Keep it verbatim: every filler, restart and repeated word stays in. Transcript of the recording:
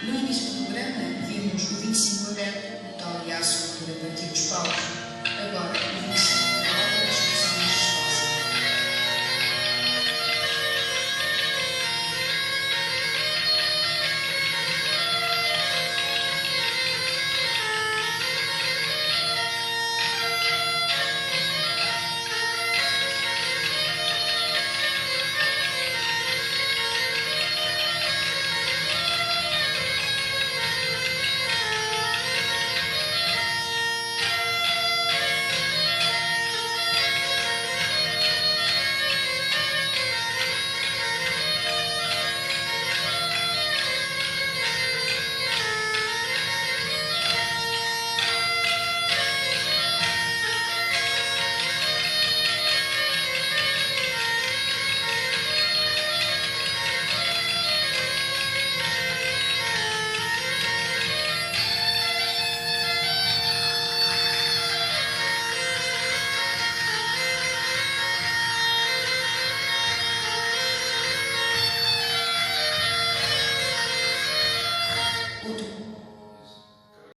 Lundi, programa, vimos o vinte e cinco aberto, o tal e aço do Partido dos Paus. Agora, o vinte e cinco